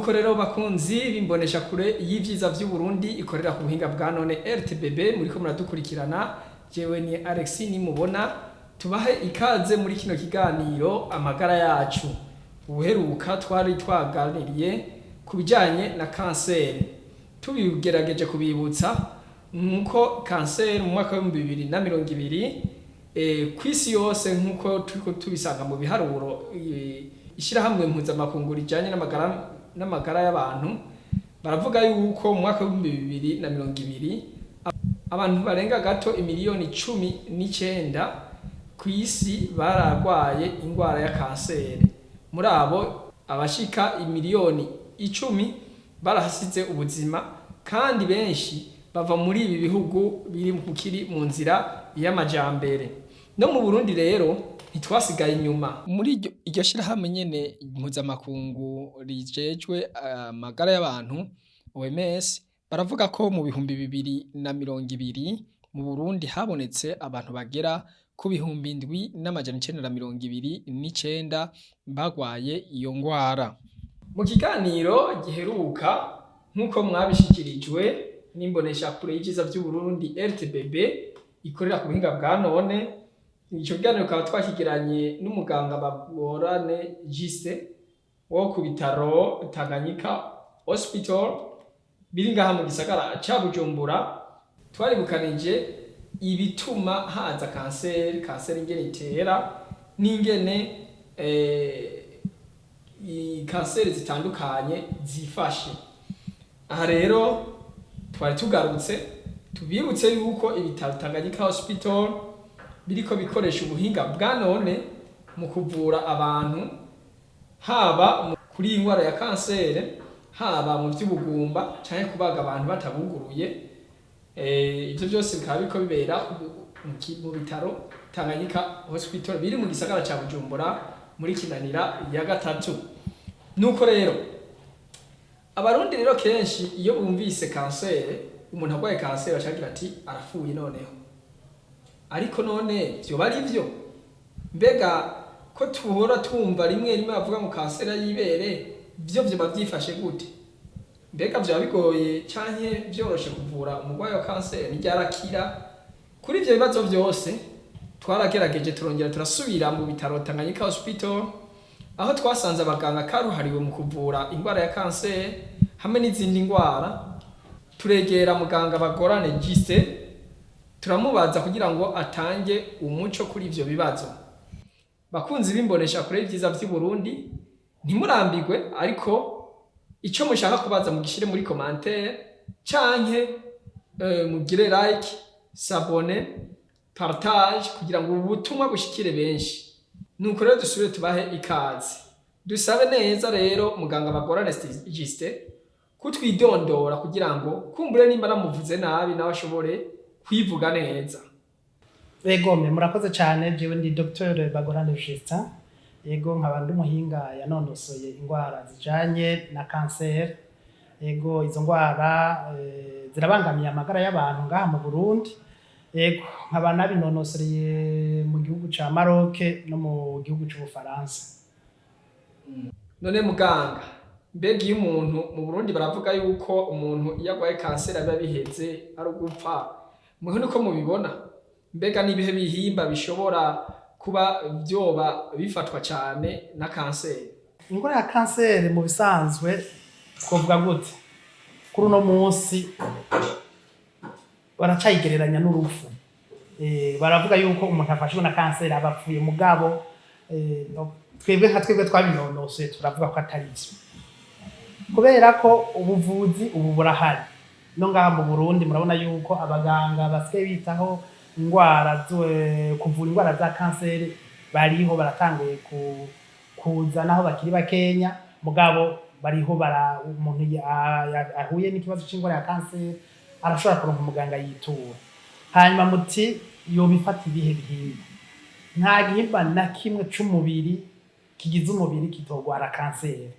Nuko rero, bakunzi b'imbonesha kure y'ivyiza vy'Uburundi ikorera ku buhinga bwa none RTBB, muriko muradukurikirana, jewe ni Alex nimubona. Tubahe ikaze muri kino kiganiro Amagara Yacu. Ubuheruka twari twaganiriye ku bijanye na kanseri, tubigerageje kubibutsa nkuko kanseri mu mwaka w'2020 kw'isi yose, nkuko turiko tubisanga mu biharuro, ishirahamwe mpuzamakungu rijanye n'amagara y'abantu, baravuga yuko mu mwaka w'2020 abantu barenga gato imiliyoni 19 kw'isi bararwaye ingwara ya kanseri. Muri abo, abashika imiliyoni 10 barahasize ubuzima, kandi benshi bava muri ibi bihugu biri kiri mu nzira y'amajambere. No mu Burundi rero ntitwasigaye inyuma. Muri iryo shirahamwe nyene mpuzamakungu rijejwe amagara y'abantu, OMS, baravuga ko mu 2020 mu Burundi habonetse abantu bagera ku 7929 bagwaye iyo ngwara. Mu kiganiro giheruka, nk'uko mwabishikirijwe n'imboneshakure y'ivyiza vy'Uburundi RTBB ikorera ku buhinga bwa none, ico kiganiro kikaba twakigiranye n'umuganga Bagorane Justin wo ku bitaro Tanganyika Hospital biri ngaha mu gisagara ca Bujumbura. Twaribukanije ibituma haza kanseri, kanseri ingene itera n'ingene kanseri zitandukanye zifashe. Aha rero twari tugarutse tubibutse yuko ibitaro Tanganyika Hospital biriko bikoresha ubuhinga bwa none mu kuvura abantu, haba kuri iyi ndwara ya kanseri, haba mu vy'ubugumba canke kubaga abantu batabuguruye. Ivyo vyose bikaba biriko bibera mu bitaro Tanganyika Hospital biri mu gisagara ca Bujumbura, muri Kinanira ya gatatu. Nuko rero, Abarundi rero kenshi iyo bumvise kanseri, umuntu arwaye kanseri, bacagira ati arapfuye noneho. Ariko none vyoba ari vyo? Mbega ko tuhora tumva rimwe rimwe bavuga ngo kanseri y'ibere, vyo vyoba vyifashe gute? Mbega vyoba bigoye canke vyoroshe kuvura umurwayi wa kanseri? Ntiryarakira? Kuri ivyo bibazo vyose twaragerageje, turongera turasubira mu bitaro Tanganyika Hospital, aho twasanze abaganga karuhariwe mu kuvura indwara ya kanseri hamwe n'izindi ndwara. Turegera muganga Bagorane Justin, turamubaza kugira ngo atange umuco kuri ivyo bibazo. Bakunzi b'imbonesha kure y'ivyiza vy'i Burundi, ntimurambirwe, ariko ico mushaka kubaza mugishire muri commentaire canke mugire like, s'abonner, partage, kugira ngo ubu butumwa bushikire benshi. Nuko rero dusubire tubahe ikaze, dusabe neza rero muganga Bagorane Justin kutwidondora, kugira ngo kumbure nimba namuvuze nabi nawe ashobore kwivuga neza. Egome, murakoze cyane. Jewe ndi Dr Bagorane Justin. Yego, nkaba ndi umuhinga yanonosoye indwara zijanye na kanseri. Yego, izo ndwara zirabangamiye amagara y'abantu ngaha mu Burundi. Yego, nkaba nabinonosoreye mu gihugu ca Maroc no mu gihugu c'Ubufaransa. None muganga, mbega iyo umuntu, mu Burundi baravuga yuko umuntu iyo agwaye kanseri biba biheze, ari ugupfa, mweho niko mubibona? Mbega n'ibihe bihimba bishobora kuba vyoba bifatwa cane na kanseri? Ingwara ya kanseri mu bisanzwe twovuga gute, kuri uno munsi baracayigereranya n'urupfu. Baravuga yuko umuntu afashwe na kanseri aba apfuye, mugabo no, twebwe nka twebwe twabinonosoye turavuga ko atari vyo, kubera ko ubuvuzi ubu burahari. No ngaha mu Burundi murabona yuko abaganga basigaye bitaho ingwara, kuvura ingwara za kanseri bariho, baratanguye kuza naho bakiri bakenya, mugabo bariho. Bara umuntu ahuye n'ikibazo c'ingwara ya kanseri arashobora kuronka umuganga yitura. Hanyuma muti yobifata ibihe bihimba? Nta gihimba na kimwe c'umubiri kigize umubiri kitogwara kanseri.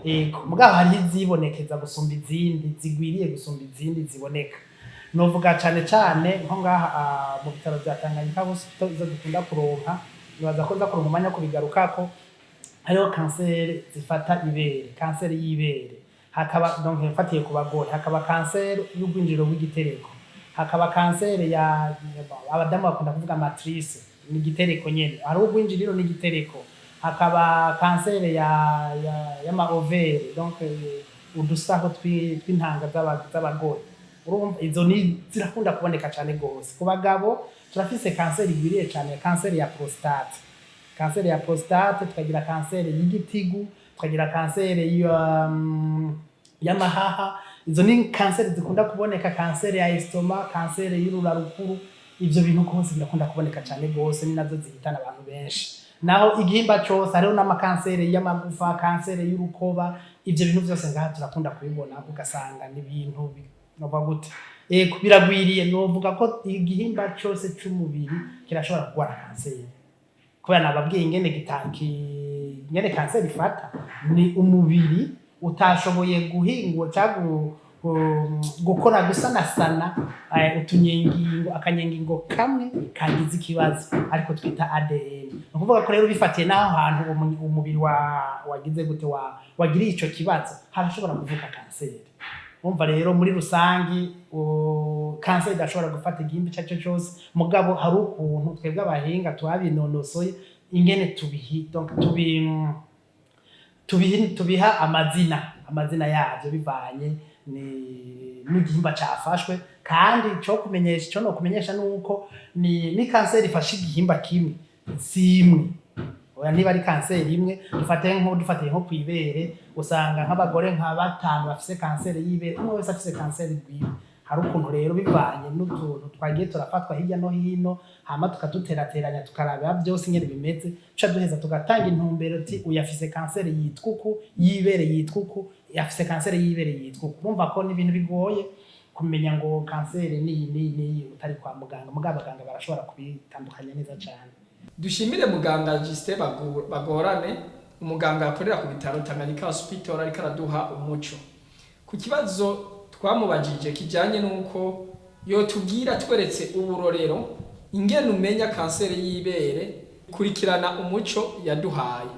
Ego, mugabo hariho izibonekeza gusumba izindi, zigwiriye gusumba izindi ziboneka. Novuga cane cane nko ngaha mu bitaro vya Tanganyika Hospital, izo dukunda kuronka, nibaza ko nza kuronka umwanya wo kubigarukako, hariho kanseri zifata ibere, kanseri y'ibere. Hakaba, donc mfatiye ku bagore, hakaba kanseri y'urwinjiriro rw'igitereko, hakaba kanseri ya abadamu bakunda kuvuga matrice, ni igitereko nyene, hari urwinjiriro n'igitereko. Hakaba kanseri ya y'ama ovaires, donc udusaho tw'intanga z'abagore. Urumva izo ni zirakunda kuboneka cyane gose. Ku bagabo turafise kanseri igwiriye cyane, kanseri ya prostate, kanseri ya prostate, tukagira kanseri y'igitigu, tukagira kanseri y'amahaha. Izo ni kanseri zikunda kuboneka, kanseri ya estomac, kanseri y'urura rukuru. Ivyo bintu kose birakunda kuboneka cyane gose, ni nazo zihitana abantu benshi. Naho igihimba cose, hariho n'amakanseri y'amagufa, kanseri y'urukoba. Ivyo bintu vyose ngaha turakunda kubibona, ugasanga ni ibintu novuga gute, ego biragwiriye. Novuga ko igihimba cose c'umubiri kirashobora kurwara kanseri, kubera nababwiye ingene ingene kanseri ifata. Ni umubiri utashoboye guhingura cyangwa gukora, gusanasana utunyengingo, akanyengingo kamwe kagize ikibazo, ariko twita ADN. Ni ukuvuga ko rero bifatiye n'aho hantu umubiri wagize gute, wagiriye ico kibazo, harashobora kuvuka kanseri. Umva rero, muri rusangi kanseri idashobora gufata igihimba icyo ari cyo cyose, mugabo hari ukuntu twebwe abahinga twabinonosoye ingene tubihi, donc tubiha amazina yavyo bivanye n'igihimba cafashwe. Kandi ico kumenyesha, ico no kumenyesha nuko ni kanseri ifashe igihimba kimwe, si imwe. Oya, niba ari kanseri imwe, dufate nko kwibere, usanga nk'abagore nka batanu bafise kanseri y'ibere, umwe wese afise kanseri rwiwe. Hari ukuntu rero bivanye n'utuntu twagiye turafatwa hirya no hino, hama tukaduterateranya, tukaraba byose ingene bimeze, tuca duheza tugatanga intumbero ati uyu afise kanseri yitwa uku y'ibere, yitwa uku, afise kanseri y'ibere yitwa uku. Urumva ko ni ibintu bigoye kumenya ngo kanseri niyi niyi niyi utari kwa muganga, mugabo abaganga barashobora kubitandukanya neza cane. Dushimire muganga Justin Bagorane, umuganga akorera ku bitaro Tanganyika Hospital, ariko araduha umuco ku kibazo twamubajije kijanye n'uko yotubwira, tweretse uburorero, ingene umenya kanseri y'ibere. Kurikirana umuco yaduhaye.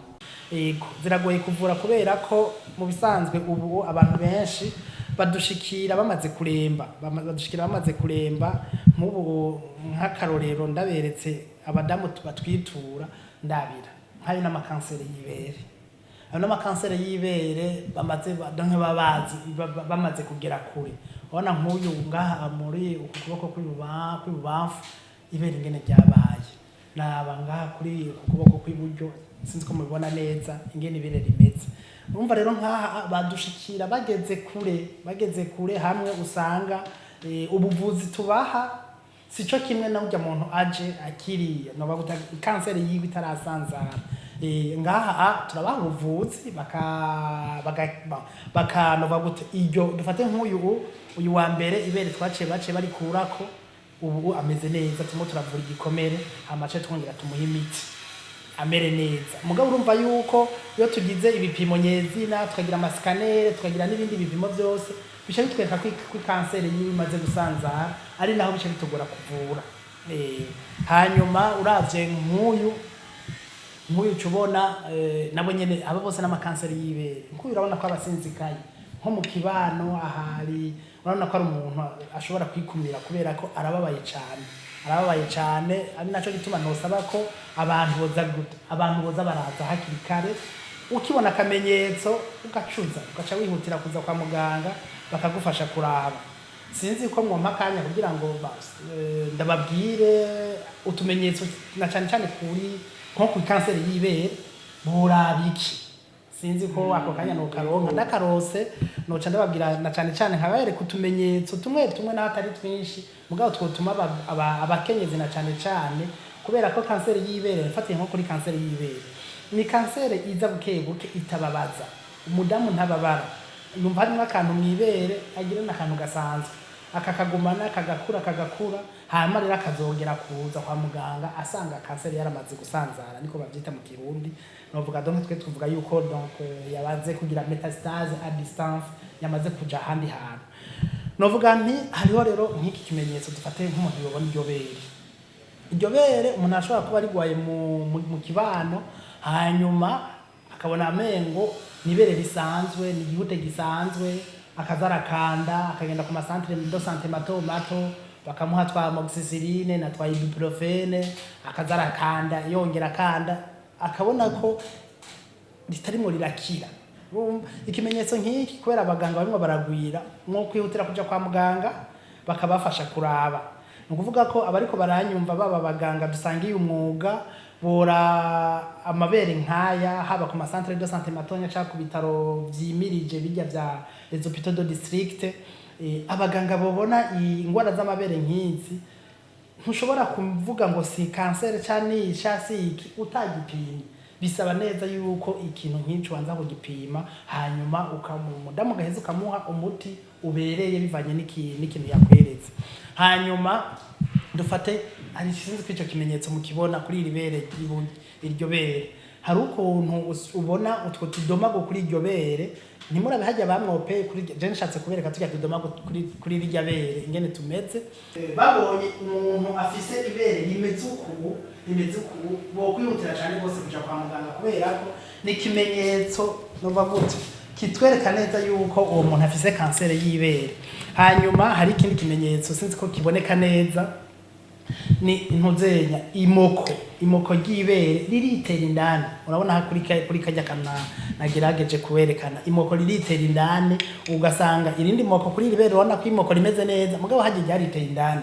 Yego, ziragoye kuvura, kubera ko mu bisanzwe ubu abantu benshi badushikira bamaze kuremba, badushikira bamaze kuremba. Nk'ubu nk'akarorero, ndaberetse abadamu batwitura, ndabira nk'ayo n'amakanseri y'ibere, ayo n'amakanseri y'ibere bamaze donc babazi bamaze kugera kure. Urabona nk'uyu ngaha muri uku kuboko kw'ibubamfu, ibere ingene ryabaye. Naba ngaha kuri uku kuboko kw'iburyo, sinzi ko mubibona neza ingene ibere rimeze. Urumva rero nkaha badushikira bageze kure, bageze kure hamwe usanga ubuvuzi tubaha sico kimwe na urya muntu aje akiriye, noba guta kanseri yiwe itarasanzara. Ngaha turabaha ubuvuzi baka nova gute, iryo dufate nk'uyu uyu wa mbere, ibere twaciye baciye barikurako, ubu ameze neza, turimo turavura igikomere, hama ce twongera tumuha imiti amere neza. Mugabo urumva yuko iyo tugize ibipimo nyezina, tukagira ama scanner, tukagira n'ibindi bipimo byose, bica bitwereka ko kanseri yiwe imaze gusanzara, ari naho bica bitugora kuvura. Hanyuma uravye nk'uyu uca ubona nabo nyene, abo bose n'amakanseri y'ibere. Nk'uyu urabona ko abasinzikaye nko mu kibano ahari, urabona ko ari umuntu ashobora kwikumira kubera ko arababaye cane, arababaye cane. Ari naco gituma nosaba ko abantu boza gute, abantu boza baraza hakiri kare. Ukibona akamenyetso ugacuza, ugaca wihutira kuza kwa muganga bakagufasha kuraba. Sinzi ko mwompa akanya kugira ngo ndababwire utumenyetso, na cane cane kuri nko ku kanseri y'ibere boraba iki. Sinzi ko ako kanya nokaronka. Ndakarose noca ndababwira, na cane cane nkabereka utumenyetso tumwe tumwe, naho atari twinshi, mugabo twotuma abakenyezi na cane cane, kubera ko kanseri y'ibere, mfatiye nko kuri kanseri y'ibere, ni kanseri iza buke buke, itababaza umudamu, ntababara, yumva harimwo akantu mw'ibere, agira n'akantu gasanzwe, akakagumana, kagakura, kagakura, hanyuma rero akazongera kuza kwa muganga asanga kanseri yaramaze gusanzara, niko bavyita mu Kirundi. Novuga donc twe tuvuga yuko donc yabaze kugira métastase à distance, yamaze kuja ahandi hantu. Novuga nti hariho rero nk'iki kimenyetso, dufate nk'umuntu yobona iryo bere, iryo bere umuntu ashobora kuba arigwaye mu kibano, hanyuma akaza Akabona amengo nibere risanzwe, ni igihute gisanzwe, akaza arakanda, akagenda ku ma centres de santé mato mato, bakamuha twa amoxicilline na twa ibuprofène, akaza arakanda, yongera akanda, akabona ko ritarimo rirakira. Urumva, ikimenyetso nk'iki, kubera abaganga barimo baragwira, mwo kwihutira kuja kwa muganga bakabafasha kuraba. Ni ukuvuga ko abariko baranyumva, baba abaganga dusangiye umwuga, bora amabere nk'aya, haba ku ma centres de santé matonya canke ku bitaro vyimirije bijya vya les hôpitaux de district, abaganga bobona ingwara z'amabere nk'izi, ntushobora kuvuga ngo si kanseri canke iyi si iki utagipimye. Bisaba neza yuko ikintu nk'ico ubanza kugipima, hanyuma umudamu ugaheza ukamuha umuti ubereye bivanye n'ikintu yakweretse. Hanyuma dufate, hari, sinzi ko ico kimenyetso mukibona kuri iri bere iryo bere, hari ukuntu ubona utwo tudomago kuri iryo bere. Ntimurabe hajya bamwopeye kuri je nshatse kubereka turya tudomago kuri rirya bere ingene tumeze. Babonye umuntu afise ibere rimeze uku, bokwihutira cyane rwose kuja kwa muganga, kubera ko ni ikimenyetso nova gute kitwereka neza yuko uwo muntu afise kanseri y'ibere. Hanyuma hari ikindi kimenyetso, sinzi ko kiboneka neza, ni intuzenya imoko ry'ibere riritera indani. Urabona aha kuri kajya kana nagerageje kuwerekana, imoko riritera indani, ugasanga irindi moko kuri iri bere. Urabona ko imoko rimeze neza, mugabo hajya ryariteye indani.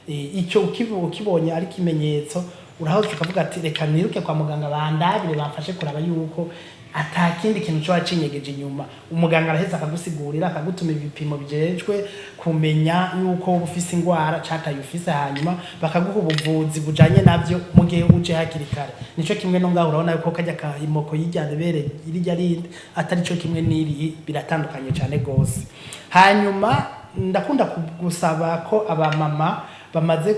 Icyo ukibonye ari ikimenyetso, urahoze ukavuga ati: "Reka niruke kwa muganga bandabire, bamfashe kuraba yuko ata kindi kintu coba cinyegeje inyuma." Umuganga araheza akagusigurira, akagutuma ibipimo bijejwe kumenya yuko uba ufise ingwara cataye ufise, hanyuma bakaguha ubuvuzi bujanye navyo mu gihe uje hakiri kare. Nico kimwe no ngaho, urabona yuko kajya ka imoko y'irya bere irya rindi atari co kimwe n'iri, biratandukanye cane gose. Hanyuma ndakunda gusaba ko abamama bamaze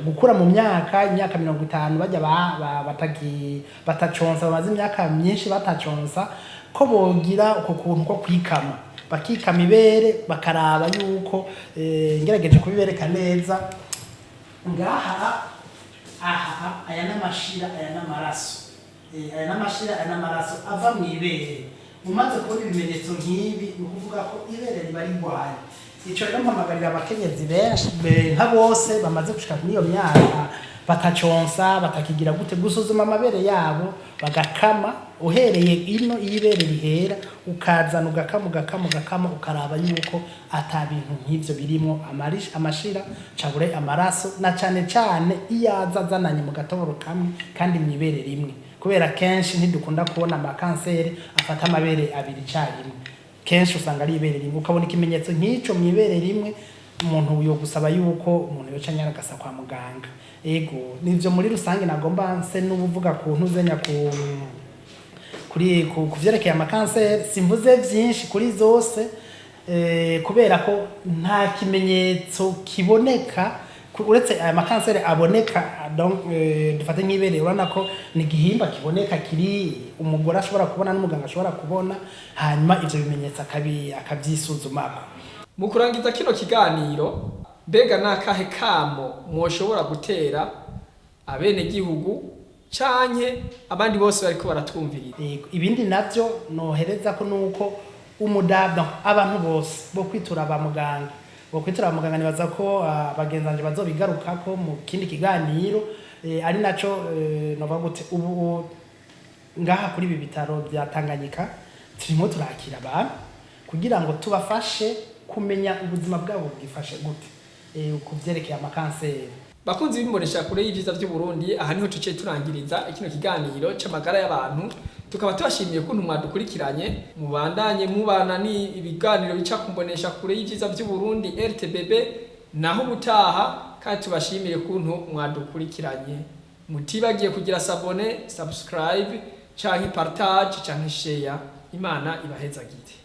gukura mu myaka, imyaka 50, bajya bataconsa, bamaze imyaka myinshi bataconsa, ko bogira uko kuntu ko kwikama, bakikama ibere, bakaraba yuko ngerageje kubibereka neza ngaha aha, aya n'amashira, aya n'amaraso. Aya n'amashira, aya n'amaraso ava mu ibere. Umaze kubona ibimenyetso nk'ibi, ni ukuvuga ko ibere riba rigwaye. Ico rero mpamagarira abakenyezi benshi nka bose bamaze gushika muri iyo myaka bataconsa, batakigira gute, gusuzuma amabere yabo, bagakama uhereye ino iyo ibere rihera, ukazana ugakama, ugakama, ugakama, ukaraba yuko ata bintu nk'ivyo birimwo, amashira cabure amaraso, na cane cane iyo aza azananye mu gatoboro kamwe kandi mw'ibere rimwe, kubera kenshi ntidukunda kubona amakanseri afata amabere abiri icarimwe. Kenshi usanga ari ibere rimwe. Ukabona ikimenyetso nk'ico mw'ibere rimwe, umuntu yogusaba yuko umuntu yoca anyaragasa kwa muganga. Ego, nivyo muri rusange nagomba nse n'ubuvuga ku ntuzenya ku kuri ku vyerekeye amakanseri. Simvuze vyinshi kuri zose, kubera ko nta kimenyetso kiboneka uretse aya makanseri aboneka. Donc, dufate nk'ibere, urabona ko ni igihimba kiboneka, kiri umugore ashobora kubona n'umuganga ashobora kubona, hanyuma ivyo bimenyetso akavyisuzumako. Mu kurangiza kino kiganiro, mbega ni akahe kamo mwoshobora gutera abenegihugu canke abandi bose bariko baratwumviriza? Yego, ibindi navyo nohereza ko nuko umudamu, abantu bose bo kwitura ba muganga, bo kwitura ba muganga. Nibaza ko bagenzi banje bazobigarukako mu kindi kiganiro, ari naco novuga gute, ubu ngaha kuri ibi bitaro bya Tanganyika turimo turakira abantu kugira ngo tubafashe kumenya ubuzima bwabo bwifashe gute, ku vyerekeye amakanseri. Bakunzi b'imbonesha kure y'ivyiza vy'u Burundi, aha niho tuciye turangiriza kino kiganiro c'amagara y'abantu. Tukaba tubashimiye kuntu mwadukurikiranye. Mubandanye mubana ni ibiganiro bica ku mbonesha kure y'ivyiza vy'u Burundi RTBB. Naho ubutaha, kandi tubashimiye kuntu mwadukurikiranye. Mutibagiye kugira s'abonner, subscribe canke partage canke share. Imana ibahezagire.